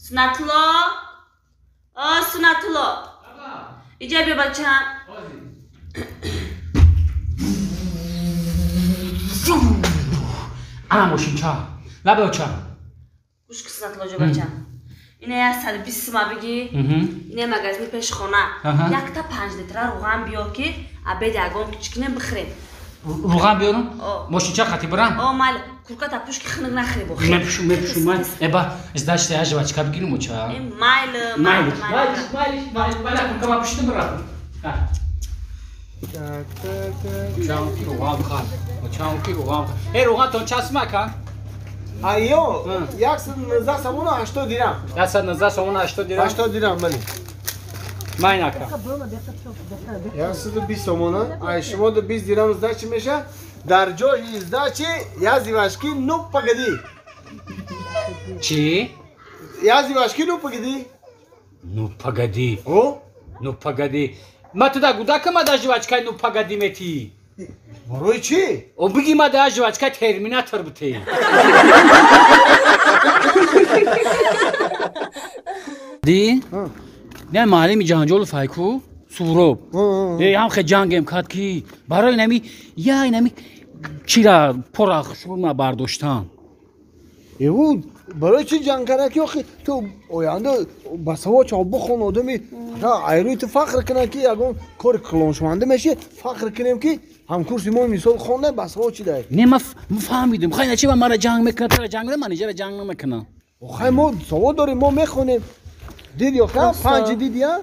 Сунатулло, о Сунатулло, иҷа биё бачам. Ана мошинча, лабе оча. Гӯш ки, Сунатулло ҷо бачам. Ина 120 сума бигӣ. Ина магазини пеши хона. Якта 5 литра руған биёр, ки обед ягон кичкине бихӯрем. Руған биёрам? Мошинча қати бирам? О, майли. Курката пӯш, ки хунук нахӯрӣ бо. Мепӯшум, мепӯшум. Ман эба сдачи я жвачка бигирим оча. Э, майли, майли, майли, майли, майли, майли, курка ма пӯшидим бирам. Так, так, так. Очам ки руған бихар. Очам ки руған. Э, руған тон час мака? Айё, 119 сомона 80 дирам. 119 сомона 80 дирам. 80 дирам, бале. Майнака. 120 сомона, ай шумо 20 дирам сдачи меша, дар ҷои сдачи я жвачки "Ну погоди". Чӣ? Я жвачки "Ну погоди". "Ну погоди". О? "Ну погоди". Ма туда гудака ма да жвачкай "Ну погоди" мети. Барои чӣ? О, биги ма да жвачкай "Терминатор" бите. Ди? Не маълими ҷанҷолу файку Суроб. Э, ҳам хе ҷангем кард, ки барои нами я инами чира пора шума бардоштан. Эву барои чӣ ҷанг кард, ки охи ту оянда басавод чав, бихон, одами айрӯи ту фахр кунад, ки ягон кори калоншаванда меши, фахр кунем, ки ҳамкурси мо мисол хонда, басавод чидай. Не, ма фаҳмидим. Хай, начи мара ҷанг мекунад, тара ҷанг мекунад, манижара ҷанг намекунад. Хай, мо савод дорем, мо мехонем. Дид ё ха, панҷ диди, я?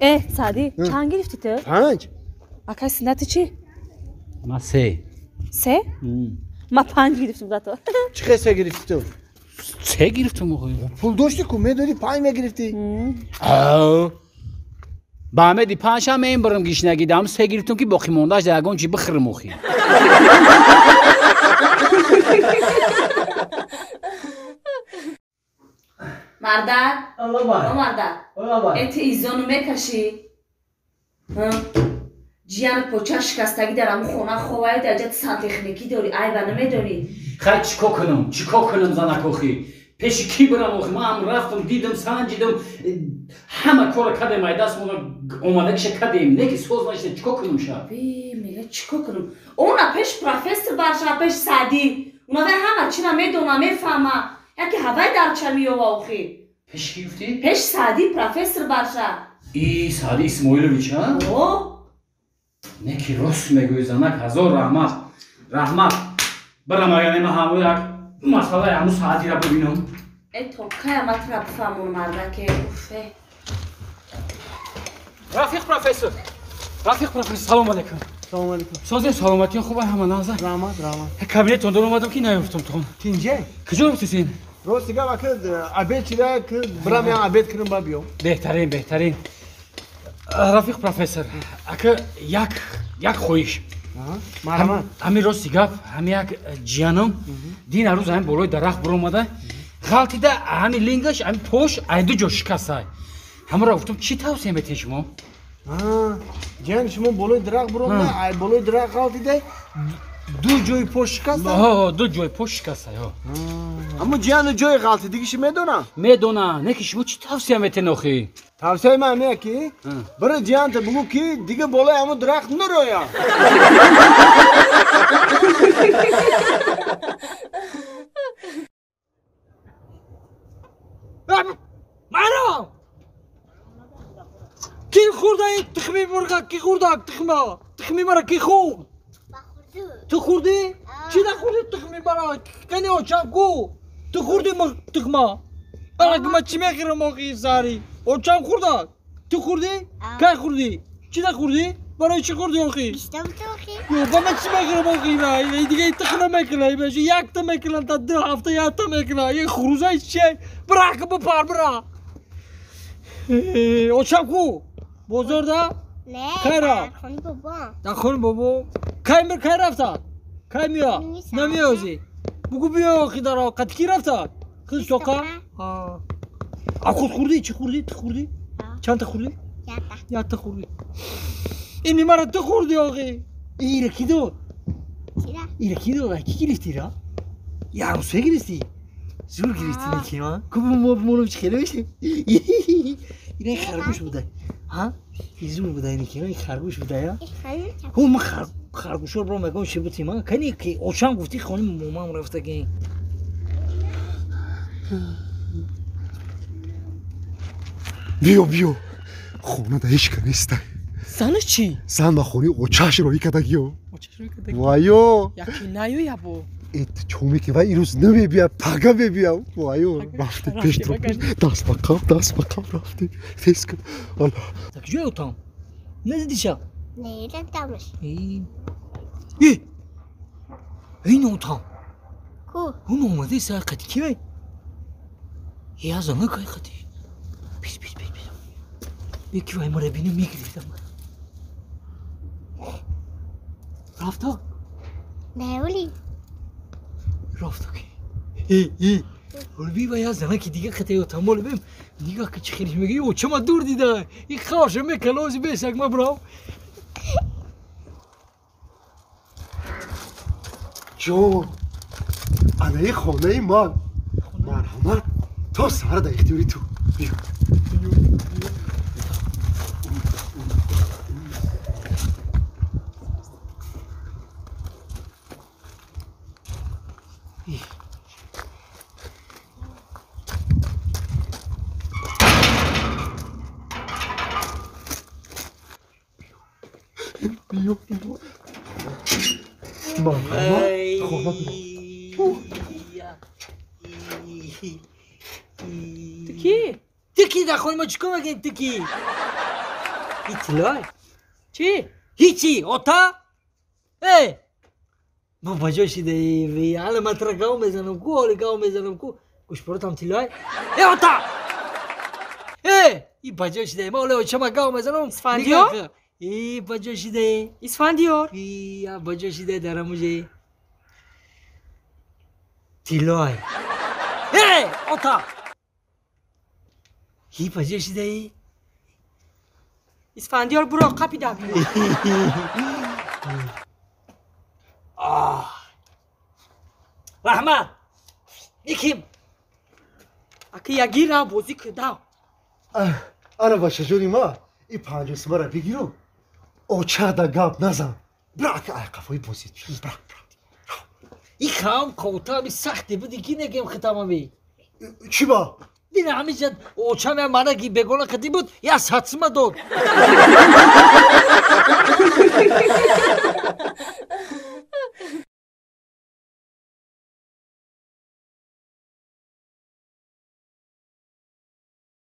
Э, Саъдӣ, чанд гирифтӣ ту? Панҷ. Акай Суннати чӣ? Ма се. Се? Ма панҷ гирифтум зато. Чӣ хел се гирифтӣ ту? Се гирифтум охи. Пул дошти ку, медодӣ, панҷ мегирифтӣ. Ба амеди панҷ ҳам мебарам гишнагӣ, дам се гирифтум, ки боқӣ мондааш дар ягон чӣ бихӯрам охи. Мардак, о мардак, э, ту изону мекашӣ? Ҷиян поча шикастагӣ дар ҳамун хона ховай, дар ҷати сантехникӣ дорӣ, айба намедонӣ? Хай, чӣ кор кунам, чӣ кор кунам, занакохи? Пеши кӣ бирам охи? Ман рафтам, дидам, санҷидам, ҳама кора кардем, ай даст омадагиша кардем, не ки соз нашида. Чӣ кор кунам ша? Мега, чӣ кор кунам? Она пеш профессор барша, пеш Саъдӣ, унавай ҳама чира медона, мефаҳма, яке ҳавай дарча меёва охи. Пеш кӣ гуфтӣ? Пеш Саъдӣ профессор барша. И Саъдӣ Исмоилович, а? О. Не ки рост мегӯӣ, занак, ҳазор раҳмат, раҳмат. Бирам, агар нема ҳаму як масъалаи ҳаму Саъдира бибинам. Э, то кая ма тура бифаҳмон, мардаке, уфе. Рафиқ профессор, рафиқ профессор, салом алейкум. Салом алейкум. Созем, саломатиён хуб, ҳама назар? Раҳмат, раҳмат. Кабинетон дор омадам, ки наёфтам тон. Тинҷе? Куҷо рафтесен? Рости гап, ака, обед чида, ки бирам я обед кунам, ба биём. Беҳтарин, беҳтарин. Рафиқ профессор, ака, як хоҳиш. Марҳамат. Ҳамин рости гап, ҳами як ҷиянам дин рӯз ҳамин болои дарахт биромада, ғалтида, ҳами лингаш, ҳами пош ай ду ҷо шикастай. Ҳамаро гуфтам, чӣ тавсия метиҳед шумо? Ҷияни шумо болои дарахт биромада, ай болои дарахт ғалтида, ду ҷои пош шикаста? Ду ҷои пош шикаста. Аммо ҷияну ҷои ғалтидигиши медона? Медона, не ки шумо чӣ тавсия метиҳед охи? Тавсияи ман ҳамия, ки бира ҷиянта бугӯ, ки дига болои ҳамон дарахт нароя. Маро! Ки хӯрда ин тухми мурға? Ки хӯрда тухма? Тухми мара ки хӯрд? Ту хӯрдӣ? Чӣ нахӯрдӣ тухми мара? Кани очам ку? Ту хӯрдӣ тухма? Алак, ма чӣ мехӯрам охи сари? Очам хӯрда? Ту хӯрдӣ? Кай хӯрдӣ? Чӣ нахӯрдӣ? Барои чӣ хӯрдӣ охи? Ба ма чӣ мехӯрам охи? Дига тухм намекуна, якта мекунам, та 2 ҳафта якта мекуна. Ин хурӯзаи чия? Бира, бипар, бира. Очам ку? Бозорда? Кай рафт? Дар хони бобо. Кай кай рафтад? Кай меояд? Намеёзи? Бугӯ биё охи. Дар қати кӣ рафтад? Хиз соқа? А худ хӯрдӣ? Чӣ хӯрдӣ? Ту хӯрдӣ? Чандта хӯрдӣ? Якта хӯрдӣ. Ини мара ту хӯрдӣ охи. Ира ки дод? Ира ки дод? Ки гирифтӣ ра? Ярӯсе гирифтӣ? Зур гирифтӣ неки, ҳа? Ку мо бимонам чӣ хеле мешем? Ина харгӯш буда. Ҳа? Зур буда неки, ин харгӯш буда, я? Ҳу ма харгӯшо бро мегон чӣ бутим, ҳа? Кани ки очам гуфтӣ хони момам рафтаги. Биё, биё. Хона да ҳеч ка неста. Занаш чӣ? Зан ба хонаи очаш роҳӣ кардагиё. Очаш роҳӣ кардагиё. Вайо. Яки наёя бо. Чоме ки вай ирӯз намебия, пага мебия. Вайо, рафтем пеш тро. Даст ба қаб, даст ба қаб рафтем. Тез кун. Алло. Так ҷой отам? Надидиша? Не, дидамаш. Э! Ин отам. Ку? Он омадаи сар қати ки вай? Э, аз ана кай қати. Пис, пис, пис, пис. Беки вай мара бина мегирифтам. Рафта? Не, оли. Рафта ки. Э, э. Оли вай аз ана ки дига қати отам оли бим. Нига ки чӣ хелиш меги, о чама дур дида. И хавша мекалози бесак ма брав. Ҷон, анаи хонаи ман. Марҳамат, то саҳар дар ихтиёри ту. Биё. Биё, биё. Марҳамат, хона Ту кӣ? Ту кӣ дар хонаи мо чӣ кор мекунӣ ту кӣ? Иттилоъ? Чӣ? Ҳичи, ота? Э! Ма ба ҷо шидаи, ҳале ман тура гав мезанам ку, ҳоле гав мезанам ку. Гӯшпоротам тиллои? Э, ота! Э! И ба ҷо шидаи, ма ҳоле очама гав мезанам. Исфандиёр? И ба ҷо шидаи. Исфандиёр? И ба ҷо шидаи дар ҳамуҷе. Тиллои. Э, ота! И ба ҷо шидаи? Исфандиёр буро қапида биё. Раҳмат! Никим? Аки ягира бозӣ куда. Ана бачаҷони ма, и панҷосимара бигиру очада гап назан. Бира ака ай қафои бозӣ. Бира, бира. И хам қотами сахте буди ки негем хитамави. Чӣ ба? Дина ҳамиҷа очам я мана ки бегона қити буд, я сатсима дод.